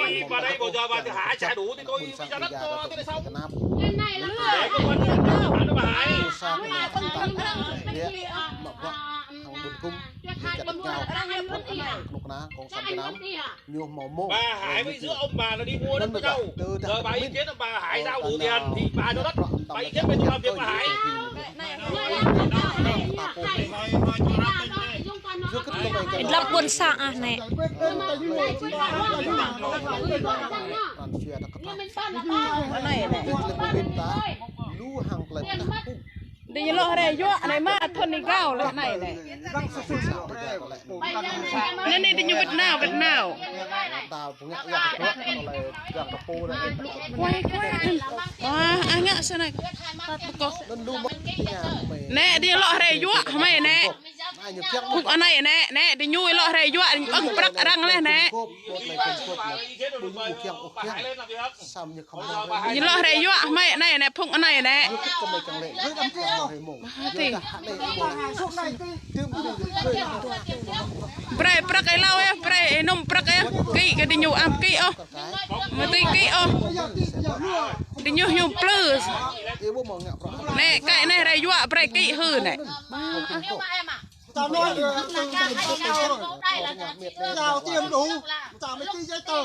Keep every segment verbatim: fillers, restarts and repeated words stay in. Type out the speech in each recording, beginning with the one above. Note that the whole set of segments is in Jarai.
Đi vào đây, bây giờ bà hái chả đủ thì tôi bây giờ đất cho tôi để xong. Cái này là bà hái. Bà hái với giữa ông bà nó đi mua đất với nhau. Giờ bà ý kiến ông bà hái sao đủ tiền thì bà cho đất. Bà ý kiến về tôi làm việc bà hái. Lăp ƀôn sang ah nê. Anai nê. Đi lŏh rai yuă anai mă thun ni gao lĕ anai nê. Anai nê đi ñu wĭt nao, wĭt nao. Kuai, kuai. Wah, ah ngă sơnai. Nê, đi lŏh rai yuă hmei nê. Phŭk anai nê, nê, đi ñu lŏh rai yuă, ƀơ̆ng prăk arăng leh nê. Ñu lŏh rai yuă hmei anai nê, phŭk anai nê. Hơti. Brơi prăk ih hlâo ih, brơi ih nŭm prăk ih. Kĭ kơ đi ñu ăh kĭ ôh. Mơ̆ tui kĭ ôh. Đi ñu hyu plư. Nê, kơi nê rai yuă brơi kĭ hư nê. Chào nói, ờ, chào tiêm đủ, chào mấy cái giấy tờ.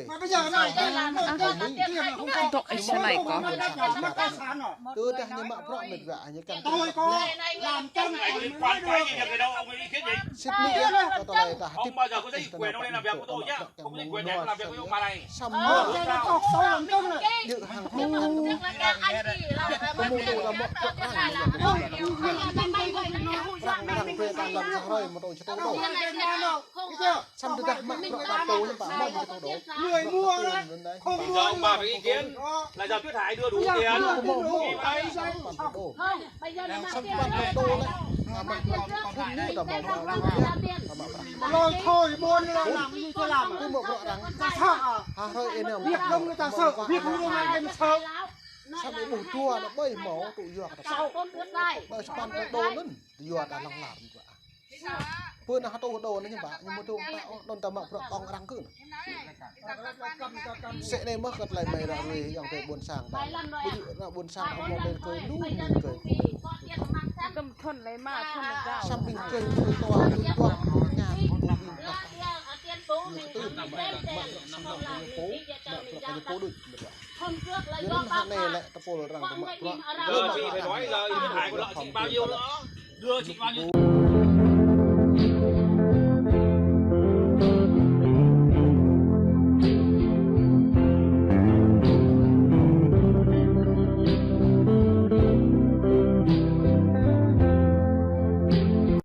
Mà bây giờ này, tiêm là không có. Dŏ ih sơnai kâo. Tôi có làm chân, nói được. Ông bao giờ có giấy quyền đâu nên làm việc với tôi chứ. Không có giấy quyền để làm việc với ông bà này. Ơ, thế là cọc sáu làm công này. Samơ̆ tơdah mă bruă pă tô ñu pă mă bruă tô đô. Người mua đấy, không mua. Ông bà có ý kiến là giờ Tuyết Hải đưa đủ tiền. Đi vay. Samơ̆ pă tô lĕ. Lôi thôi buôn là làm gì cho làm. Cứ mă bruă arăng. Ta sợ à? Việc đông người ta sợ, việc không đông ai mà sợ. Samơ̆ ƀuh dua ană ƀơi hmâo tŭ yua kơ ta. Ƀơi samơ̆ pă tô anŭn yua ta lăng lar. Pơ anai hơtô hơdô anai ñu ƀă, ñu mơ̆ tŭ ta, anŭn ta mă bruă tŏng arăng kơ anŭn. Sĕ anai mơ̆ kơ tơlơi mơi ră ruai ayŏng adơi ƀôn sang ta. Ƀu djơ̆ ană ƀôn sang ta hmâo đen kơi lu mơi kơi. Kơ̆m thun lĕ mă thun lĕ gao. Samơ̆ ƀing kơi tui tua, tui tua, ñu ƀu ƀing ta. Ñu kơtư̆ mă, mă bruă sang ñu pô, mă bruă ñu pô đôč. Yua anŭn hăng anai lĕ tơpul arăng tơ mă bruă. Giờ chị phải nói giờ chị hại của lợ chị bao nhiêu nữa? Đưa chị bao nhiêu?